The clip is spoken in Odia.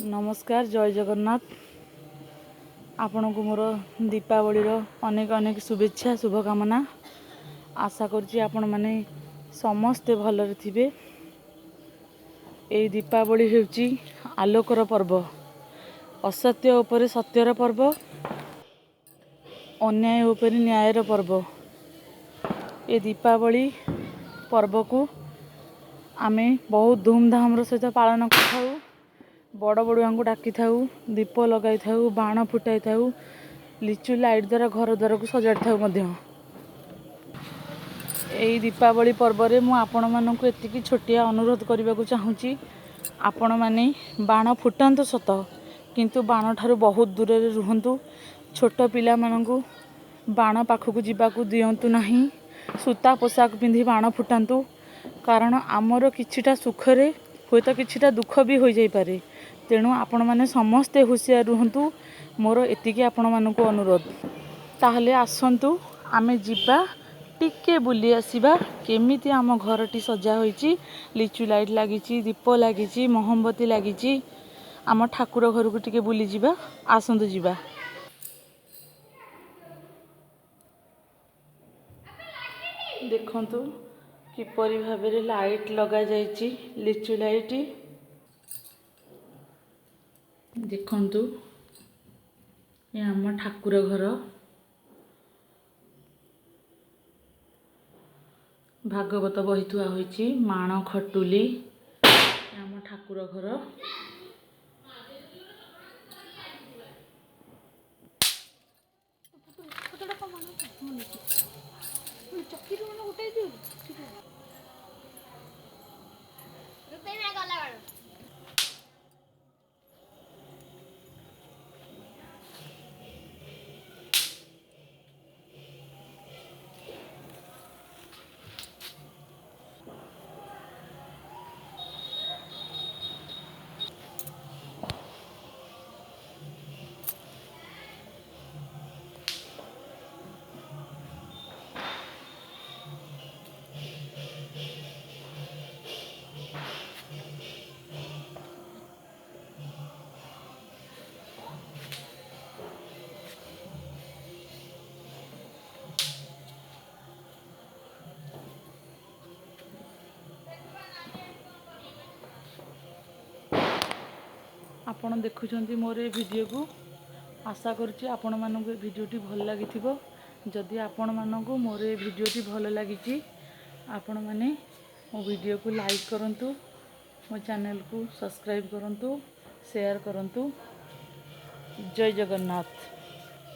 ନମସ୍କାର, ଜୟ ଜଗନ୍ନାଥ। ଆପଣଙ୍କୁ ମୋର ଦୀପାବଳିର ଅନେକ ଅନେକ ଶୁଭେଚ୍ଛା, ଶୁଭକାମନା। ଆଶା କରୁଛି ଆପଣମାନେ ସମସ୍ତେ ଭଲରେ ଥିବେ। ଏଇ ଦୀପାବଳି ହେଉଛି ଆଲୋକର ପର୍ବ, ଅସତ୍ୟ ଉପରେ ସତ୍ୟର ପର୍ବ, ଅନ୍ୟାୟ ଉପରେ ନ୍ୟାୟର ପର୍ବ। ଏ ଦୀପାବଳି ପର୍ବକୁ ଆମେ ବହୁତ ଧୁମଧାମର ସହିତ ପାଳନ କରିଥାଉ। ବଡ଼ ବଡ଼ୁଆଙ୍କୁ ଡାକିଥାଉ, ଦୀପ ଲଗାଇଥାଉ, ବାଣ ଫୁଟାଇଥାଉ, ଲିଚୁ ଲାଇଟ୍ ଦ୍ୱାରା ଘର ଦ୍ୱାରକୁ ସଜାଡ଼ିଥାଉ ମଧ୍ୟ। ଏଇ ଦୀପାବଳି ପର୍ବରେ ମୁଁ ଆପଣମାନଙ୍କୁ ଏତିକି ଛୋଟିଆ ଅନୁରୋଧ କରିବାକୁ ଚାହୁଁଛି, ଆପଣମାନେ ବାଣ ଫୁଟାନ୍ତୁ ସତ, କିନ୍ତୁ ବାଣଠାରୁ ବହୁତ ଦୂରରେ ରୁହନ୍ତୁ। ଛୋଟ ପିଲାମାନଙ୍କୁ ବାଣ ପାଖକୁ ଯିବାକୁ ଦିଅନ୍ତୁ ନାହିଁ। ସୂତା ପୋଷାକ ପିନ୍ଧି ବାଣ ଫୁଟାନ୍ତୁ, କାରଣ ଆମର କିଛିଟା ସୁଖରେ ହୁଏତ କିଛିଟା ଦୁଃଖ ବି ହୋଇଯାଇପାରେ। ତେଣୁ ଆପଣମାନେ ସମସ୍ତେ ହୁସିଆର ରୁହନ୍ତୁ, ମୋର ଏତିକି ଆପଣମାନଙ୍କୁ ଅନୁରୋଧ। ତାହେଲେ ଆସନ୍ତୁ, ଆମେ ଯିବା, ଟିକେ ବୁଲି ଆସିବା କେମିତି ଆମ ଘରଟି ସଜା ହୋଇଛି। ଲିଚୁ ଲାଇଟ୍ ଲାଗିଛି, ଦୀପ ଲାଗିଛି, ମହମବତୀ ଲାଗିଛି। ଆମ ଠାକୁର ଘରକୁ ଟିକେ ବୁଲିଯିବା। ଆସନ୍ତୁ ଯିବା। ଦେଖନ୍ତୁ କିପରି ଭାବରେ ଲାଇଟ୍ ଲଗାଯାଇଛି, ଲିଚୁ ଲାଇଟ୍। ଦେଖନ୍ତୁ, ଏ ଆମ ଠାକୁର ଘର। ଭାଗବତ ବହି ଥୁଆ ହୋଇଛି, ମାଣ ଖଟୁଲି। ଆମ ଠାକୁର ଘର। ଆପଣ ଦେଖୁଛନ୍ତି ମୋର ଏ ଭିଡ଼ିଓକୁ। ଆଶା କରୁଛି ଆପଣମାନଙ୍କୁ ଏ ଭିଡ଼ିଓଟି ଭଲ ଲାଗିଥିବ। ଯଦି ଆପଣମାନଙ୍କୁ ମୋର ଏ ଭିଡ଼ିଓଟି ଭଲ ଲାଗିଛି, ଆପଣମାନେ ମୋ ଭିଡ଼ିଓକୁ ଲାଇକ୍ କରନ୍ତୁ, ମୋ ଚ୍ୟାନେଲକୁ ସବସ୍କ୍ରାଇବ୍ କରନ୍ତୁ, ସେୟାର କରନ୍ତୁ। ଜୟ ଜଗନ୍ନାଥ।